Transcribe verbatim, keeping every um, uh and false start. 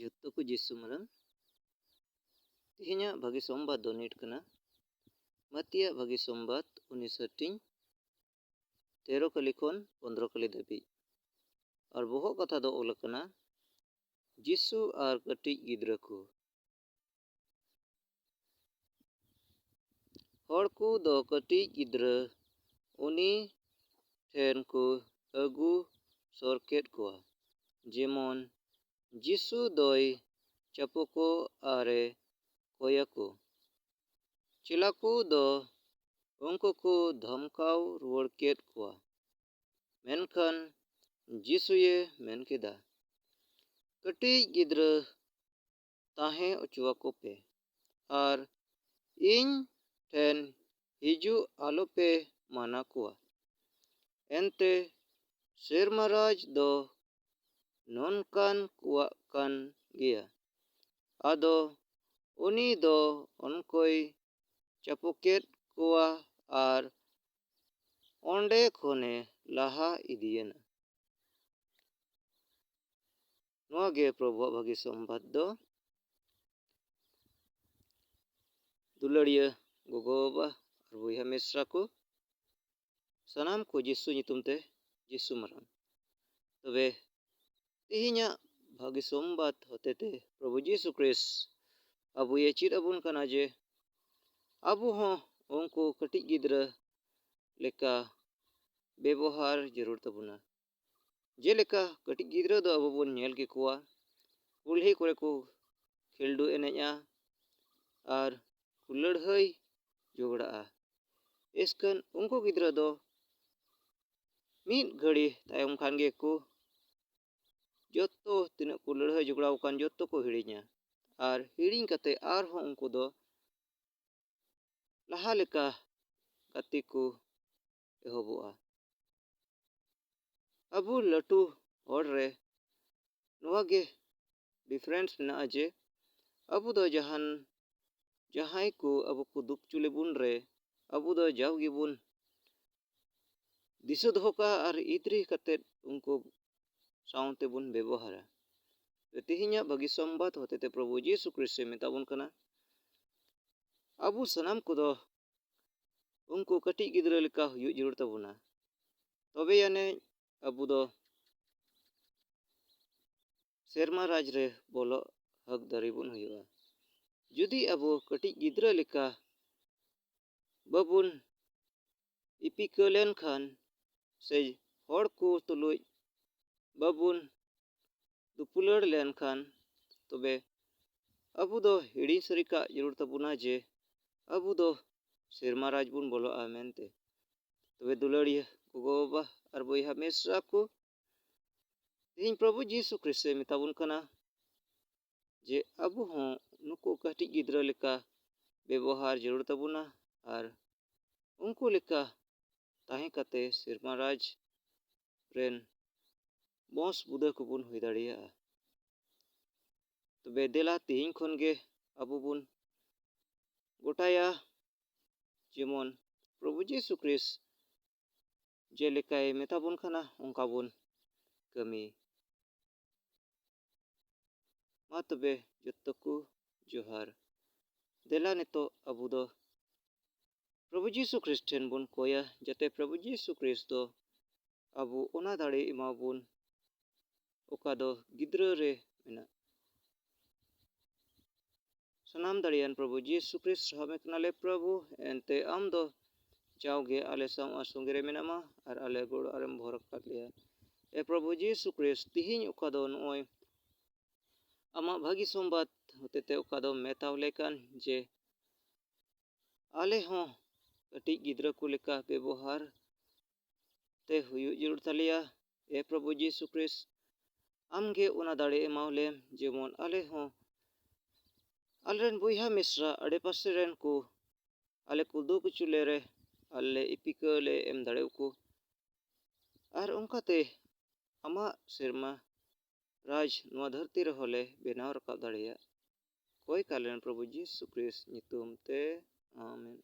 ᱡᱚᱛᱚ ᱠᱚ ᱡᱤᱥᱩ ᱢᱟᱨᱟᱝ᱾ ᱛᱮᱦᱮᱧᱟᱜ ᱵᱷᱟᱹᱜᱤ ᱥᱚᱢᱵᱟᱫ ᱫᱚ ᱱᱤᱴ ᱠᱟᱱᱟ᱾ ᱢᱟᱛᱤᱭᱟᱜ ᱵᱷᱟᱹᱜᱤ ᱥᱚᱢᱵᱟᱫ ᱩᱱᱤᱥ ᱦᱟᱹᱴᱤᱧ, ᱛᱮᱨᱚ ᱠᱟᱹᱞᱤ ᱠᱷᱚᱱ ᱯᱚᱱᱫᱽᱨᱚ ᱠᱟᱹᱞᱤ ᱫᱷᱟᱹᱵᱤᱡ᱾ ᱟᱨ ᱵᱚᱦᱚᱜ ᱠᱟᱛᱷᱟ ᱫᱚ ᱚᱞ ᱟᱠᱟᱱᱟ, ᱡᱤᱥᱩ ᱟᱨ ᱠᱟᱹᱴᱤᱡ ᱜᱤᱫᱽᱨᱟᱹ ᱠᱚ᱾ ᱦᱚᱲ ᱠᱚ ᱫᱚ ᱠᱟᱹᱴᱤᱡ ᱜᱤᱫᱽᱨᱟᱹ ᱩᱱᱤ ᱴᱷᱮᱱ ᱠᱚ ᱟᱹᱜᱩ ᱥᱚᱨ ᱠᱮᱫ ᱠᱚᱣᱟ, ᱡᱮᱢᱚᱱ ᱡᱤᱥᱩ ᱫᱚᱭ ᱪᱟᱯᱚ ᱠᱚ ᱟᱨᱮ ᱠᱚᱭᱟ ᱠᱚ᱾ ᱪᱮᱞᱟ ᱠᱚ ᱫᱚ ᱩᱱᱠᱩ ᱠᱚ ᱫᱷᱚᱢᱠᱟᱣ ᱨᱩᱣᱟᱹᱲ ᱠᱮᱫ ᱠᱚᱣᱟ᱾ ᱢᱮᱱᱠᱷᱟᱱ ᱡᱤᱥᱩᱭᱮ ᱢᱮᱱ ᱠᱮᱫᱟ, ᱠᱟᱹᱴᱤᱡ ᱜᱤᱫᱽᱨᱟᱹ ᱛᱟᱦᱮᱸ ᱚᱪᱚᱣᱟᱠᱚ ᱯᱮ ᱟᱨ ᱤᱧ ᱴᱷᱮᱱ ᱦᱤᱡᱩᱜ ᱟᱞᱚᱯᱮ ᱢᱟᱱᱟ ᱠᱚᱣᱟ᱾ ᱮᱱᱛᱮ ᱥᱮᱨᱢᱟ ᱨᱟᱡᱽ ᱫᱚ ᱱᱚᱝᱠᱟᱱ ᱠᱚᱣᱟᱜ ᱠᱟᱱ ᱜᱮᱭᱟ᱾ ᱟᱫᱚ ᱩᱱᱤ ᱫᱚ ᱩᱱᱠᱩᱭ ᱪᱟᱯᱚ ᱠᱮᱫ ᱠᱚᱣᱟ ᱟᱨ ᱚᱸᱰᱮ ᱠᱷᱚᱱᱮ ᱞᱟᱦᱟ ᱤᱫᱤᱭᱮᱱᱟ᱾ ᱱᱚᱣᱟ ᱜᱮ ᱯᱨᱚᱵᱷᱩᱣᱟᱜ ᱵᱷᱟᱹᱜᱤ ᱥᱚᱢᱵᱟᱫ ᱫᱚ᱾ ᱫᱩᱞᱟᱹᱲᱤᱭᱟᱹ ᱜᱚᱜᱚ ᱵᱟᱵᱟ ᱟᱨ ᱵᱚᱭᱦᱟ ᱢᱤᱥᱨᱟ ᱠᱚ, ᱥᱟᱱᱟᱢ ᱠᱚ ᱡᱤᱥᱩ ᱧᱩᱛᱩᱢ ᱛᱮ ᱡᱤᱥᱩ ᱢᱟᱨᱟᱝ᱾ ᱛᱚᱵᱮ ᱛᱮᱦᱮᱧᱟᱜ ᱵᱷᱟᱹᱜᱤ ᱥᱚᱢᱵᱟᱫ ᱦᱚᱛᱮᱛᱮ ᱯᱨᱚᱵᱷᱩ ᱡᱤᱥᱩ ᱠᱨᱤᱥᱴ ᱟᱵᱚᱭᱮ ᱪᱮᱫ ᱟᱵᱚᱱ ᱠᱟᱱᱟ ᱡᱮ ᱟᱵᱚ ᱦᱚᱸ ᱩᱱᱠᱩ ᱠᱟᱹᱴᱤᱡ ᱜᱤᱫᱽᱨᱟᱹ ᱞᱮᱠᱟ ᱵᱮᱵᱚᱦᱟᱨ ᱡᱟᱹᱨᱩᱲ ᱛᱟᱵᱚᱱᱟ᱾ ᱡᱮᱞᱮᱠᱟ ᱠᱟᱹᱴᱤᱡ ᱜᱤᱫᱽᱨᱟᱹ ᱫᱚ ᱟᱵᱚ ᱵᱚᱱ ᱧᱮᱞ ᱠᱮᱠᱚᱣᱟ, ᱠᱩᱞᱦᱤ ᱠᱚᱨᱮ ᱠᱚ ᱠᱷᱮᱞᱰᱩ ᱮᱱᱮᱡᱼᱟ ᱟᱨ ᱠᱚ ᱞᱟᱹᱲᱦᱟᱹᱭ ᱡᱷᱚᱜᱽᱲᱟᱜᱼᱟ᱾ ᱤᱥᱠᱟᱱ ᱩᱱᱠᱩ ᱜᱤᱫᱽᱨᱟᱹ ᱫᱚ ᱢᱤᱫ ᱜᱷᱟᱹᱲᱤ ᱛᱟᱭᱚᱢ ᱠᱷᱟᱱ ᱜᱮᱠᱚ ᱡᱚᱛᱚ ᱛᱤᱱᱟᱹᱜ ᱠᱚ ᱞᱟᱹᱲᱦᱟᱹᱭ ᱡᱷᱚᱜᱽᱲᱟᱣ ᱟᱠᱟᱱ ᱡᱚᱛᱚ ᱠᱚ ᱦᱤᱲᱤᱧᱟ᱾ ᱟᱨ ᱦᱤᱲᱤᱧ ᱠᱟᱛᱮ ᱟᱨᱦᱚᱸ ᱩᱱᱠᱩ ᱫᱚ ᱞᱟᱦᱟ ᱞᱮᱠᱟ ᱜᱟᱛᱮ ᱠᱚ ᱮᱦᱚᱵᱚᱜᱼᱟ᱾ ᱟᱵᱚ ᱞᱟᱹᱴᱩ ᱦᱚᱲ ᱨᱮ ᱱᱚᱣᱟ ᱜᱮ ᱰᱤᱯᱷᱟᱨᱮᱱᱥ ᱢᱮᱱᱟᱜᱼᱟ ᱡᱮ ᱟᱵᱚ ᱫᱚ ᱡᱟᱦᱟᱱ, ᱡᱟᱦᱟᱸᱭ ᱠᱚ ᱟᱵᱚ ᱠᱚ ᱫᱩᱠ ᱦᱚᱪᱚ ᱞᱮᱵᱚᱱ ᱨᱮ ᱟᱵᱚ ᱫᱚ ᱡᱟᱣ ᱜᱮᱵᱚᱱ ᱫᱤᱥᱟᱹ ᱫᱚᱦᱚ ᱠᱟᱜᱼᱟ ᱟᱨ ᱤᱫᱽᱨᱤ ᱠᱟᱛᱮᱫ ᱩᱱᱠᱩ ᱥᱟᱶ ᱛᱮᱵᱚᱱ ᱵᱮᱵᱚᱦᱟᱨᱟ᱾ ᱛᱮᱦᱮᱧᱟᱜ ᱵᱷᱟᱹᱜᱤ ᱥᱚᱢᱵᱟᱫ ᱦᱚᱛᱮᱛᱮ ᱯᱨᱚᱵᱷᱩ ᱡᱤᱥᱩ ᱠᱷᱨᱤᱥᱴ ᱮ ᱢᱮᱛᱟ ᱵᱚᱱ ᱠᱟᱱᱟ, ᱟᱵᱚ ᱥᱟᱱᱟᱢ ᱠᱚᱫᱚ ᱩᱱᱠᱩ ᱠᱟᱹᱴᱤᱡ ᱜᱤᱫᱽᱨᱟᱹ ᱞᱮᱠᱟ ᱦᱩᱭᱩᱜ ᱡᱟᱹᱨᱩᱲ ᱛᱟᱵᱚᱱᱟ᱾ ᱛᱚᱵᱮ ᱟᱹᱱᱤᱡ ᱟᱵᱚ ᱫᱚ ᱥᱮᱨᱢᱟ ᱨᱟᱡᱽ ᱨᱮ ᱵᱚᱞᱚᱜ ᱦᱚᱠᱫᱟᱨᱤ ᱵᱚᱱ ᱦᱩᱭᱩᱜᱼᱟ᱾ ᱡᱩᱫᱤ ᱟᱵᱚ ᱠᱟᱹᱴᱤᱡ ᱜᱤᱫᱽᱨᱟᱹ ᱞᱮᱠᱟ ᱵᱟᱵᱚᱱ ᱤᱯᱤᱠᱟᱹ ᱞᱮᱱᱠᱷᱟᱱ ᱥᱮ ᱦᱚᱲ ᱠᱚ ᱛᱩᱞᱩᱡ ᱵᱟᱵᱚᱱ ᱫᱩᱯᱩᱞᱟᱹᱲ ᱞᱮᱱᱠᱷᱟᱱ, ᱛᱚᱵᱮ ᱟᱵᱚ ᱫᱚ ᱦᱤᱲᱤᱧ ᱥᱟᱹᱨᱤ ᱠᱟᱜ ᱡᱟᱹᱨᱩᱲ ᱛᱟᱵᱚᱱᱟ ᱡᱮ ᱟᱵᱚ ᱫᱚ ᱥᱮᱨᱢᱟ ᱨᱟᱡᱽ ᱵᱚᱱ ᱵᱚᱞᱚᱜᱼᱟ ᱢᱮᱱᱛᱮ᱾ ᱛᱚᱵᱮ ᱫᱩᱞᱟᱹᱲᱤᱭᱟᱹ ᱜᱚᱜᱚ ᱵᱟᱵᱟ ᱟᱨ ᱵᱚᱭᱦᱟ ᱢᱤᱥᱨᱟ ᱠᱚ, ᱛᱮᱦᱮᱧ ᱯᱨᱚᱵᱷᱩ ᱡᱤᱥᱩ ᱠᱷᱨᱤᱥᱴ ᱮ ᱢᱮᱛᱟ ᱵᱚᱱ ᱠᱟᱱᱟ ᱡᱮ ᱟᱵᱚ ᱦᱚᱸ ᱱᱩᱠᱩ ᱠᱟᱹᱴᱤᱡ ᱜᱤᱫᱽᱨᱟᱹ ᱞᱮᱠᱟ ᱵᱮᱵᱚᱦᱟᱨ ᱡᱟᱹᱨᱩᱲ ᱛᱟᱵᱚᱱᱟ ᱟᱨ ᱩᱱᱠᱩ ᱞᱮᱠᱟ ᱛᱟᱦᱮᱸ ᱠᱟᱛᱮ ᱥᱮᱨᱢᱟ ᱨᱟᱡᱽ ᱨᱮᱱ ᱵᱚᱸᱥ ᱵᱩᱫᱟᱹ ᱠᱚᱵᱚᱱ ᱦᱩᱭ ᱫᱟᱲᱮᱭᱟᱜᱼᱟ᱾ ᱛᱚᱵᱮ ᱫᱮᱞᱟ ᱛᱮᱦᱮᱧ ᱠᱷᱚᱱ ᱜᱮ ᱟᱵᱚ ᱵᱚᱱ ᱜᱚᱴᱟᱭᱟ, ᱡᱮᱢᱚᱱ ᱯᱨᱚᱵᱷᱩ ᱡᱤᱥᱩ ᱠᱷᱨᱤᱥᱴ ᱡᱮᱞᱮᱠᱟᱭ ᱢᱮᱛᱟ ᱵᱚᱱ ᱠᱟᱱᱟ ᱚᱱᱠᱟ ᱵᱚᱱ ᱠᱟᱹᱢᱤ᱾ ᱢᱟ ᱛᱚᱵᱮ ᱡᱚᱛᱚ ᱠᱚ ᱡᱚᱦᱟᱨ᱾ ᱫᱮᱞᱟ ᱱᱤᱛᱚᱜ ᱟᱵᱚ ᱫᱚ ᱯᱨᱚᱵᱷᱩ ᱡᱤᱥᱩ ᱠᱷᱨᱤᱥᱴ ᱴᱷᱮᱱ ᱵᱚᱱ ᱠᱚᱭᱟ, ᱡᱟᱛᱮ ᱯᱨᱚᱵᱷᱩ ᱡᱤᱥᱩ ᱠᱷᱨᱤᱥᱴ ᱫᱚ ᱟᱵᱚ ᱚᱱᱟ ᱫᱟᱲᱮ ᱮᱢᱟ ᱵᱚᱱ ᱚᱠᱟ ᱫᱚ ᱜᱤᱫᱽᱨᱟᱹ ᱨᱮ ᱢᱮᱱᱟᱜ᱾ ᱥᱟᱱᱟᱢ ᱫᱟᱲᱮᱭᱟᱱ ᱯᱨᱚᱵᱷᱩ ᱡᱤᱥᱩ ᱠᱷᱨᱤᱥᱴ, ᱥᱟᱦᱟᱣ ᱢᱮ ᱠᱟᱱᱟᱞᱮ ᱯᱨᱚᱵᱷᱩ, ᱮᱱᱛᱮ ᱟᱢ ᱫᱚ ᱡᱟᱣᱜᱮ ᱟᱞᱮ ᱥᱟᱶ ᱟᱨ ᱥᱚᱸᱜᱮ ᱨᱮ ᱢᱮᱱᱟᱢᱟ ᱟᱨ ᱟᱞᱮ ᱜᱚᱲᱚ ᱟᱨᱮᱢ ᱵᱷᱚᱨ ᱟᱠᱟᱫ ᱞᱮᱭᱟ᱾ ᱮ ᱯᱨᱚᱵᱷᱩ ᱡᱤᱥᱩ ᱠᱷᱨᱤᱥᱴ, ᱛᱤᱦᱤᱧ ᱚᱠᱟ ᱫᱚ ᱱᱚᱜᱼᱚᱭ ᱟᱢᱟᱜ ᱵᱷᱟᱹᱜᱤ ᱥᱚᱢᱵᱟᱫ ᱦᱚᱛᱮᱛᱮ ᱚᱠᱟ ᱫᱚᱢ ᱢᱮᱛᱟᱣ ᱞᱮ ᱠᱟᱱ ᱡᱮ ᱟᱞᱮ ᱦᱚᱸ ᱠᱟᱹᱴᱤᱡ ᱜᱤᱫᱽᱨᱟᱹ ᱠᱚ ᱞᱮᱠᱟ ᱵᱮᱵᱚᱦᱟᱨ ᱛᱮ ᱦᱩᱭᱩᱜ ᱡᱟᱹᱨᱩᱲ ᱛᱟᱞᱮᱭᱟ᱾ ᱮ ᱯᱨᱚᱵᱷᱩ ᱡᱤᱥᱩ ᱠᱷᱨᱤᱥᱴ, ᱟᱢᱜᱮ ᱚᱱᱟ ᱫᱟᱲᱮ ᱮᱢᱟᱣ ᱞᱮᱢ, ᱡᱮᱢᱚᱱ ᱟᱞᱮ ᱦᱚᱸ ᱟᱞᱮᱨᱮᱱ ᱵᱚᱭᱦᱟ ᱢᱤᱥᱨᱟ ᱟᱰᱮᱯᱟᱥᱮ ᱨᱮᱱ ᱠᱚ ᱟᱞᱮ ᱠᱚ ᱫᱩᱠ ᱦᱚᱪᱚ ᱞᱮᱨᱮ ᱟᱞᱮ ᱤᱯᱤᱠᱟᱹ ᱞᱮ ᱮᱢ ᱫᱟᱲᱮᱭᱟᱠᱚ᱾ ᱟᱨ ᱚᱱᱠᱟᱛᱮ ᱟᱢᱟᱜ ᱥᱮᱨᱢᱟ ᱨᱟᱡᱽ ᱱᱚᱣᱟ ᱫᱷᱟᱹᱨᱛᱤ ᱨᱮᱦᱚᱸ ᱞᱮ ᱵᱮᱱᱟᱣ ᱨᱟᱠᱟᱵ ᱫᱟᱲᱮᱭᱟᱜ᱾ ᱠᱚᱭ ᱠᱟᱞᱮᱱ ᱯᱨᱚᱵᱷᱩ ᱡᱤᱥᱩ ᱠᱷᱨᱤᱥᱴ ᱧᱩᱛᱩᱢ ᱛᱮ, ᱟᱢᱮᱱ᱾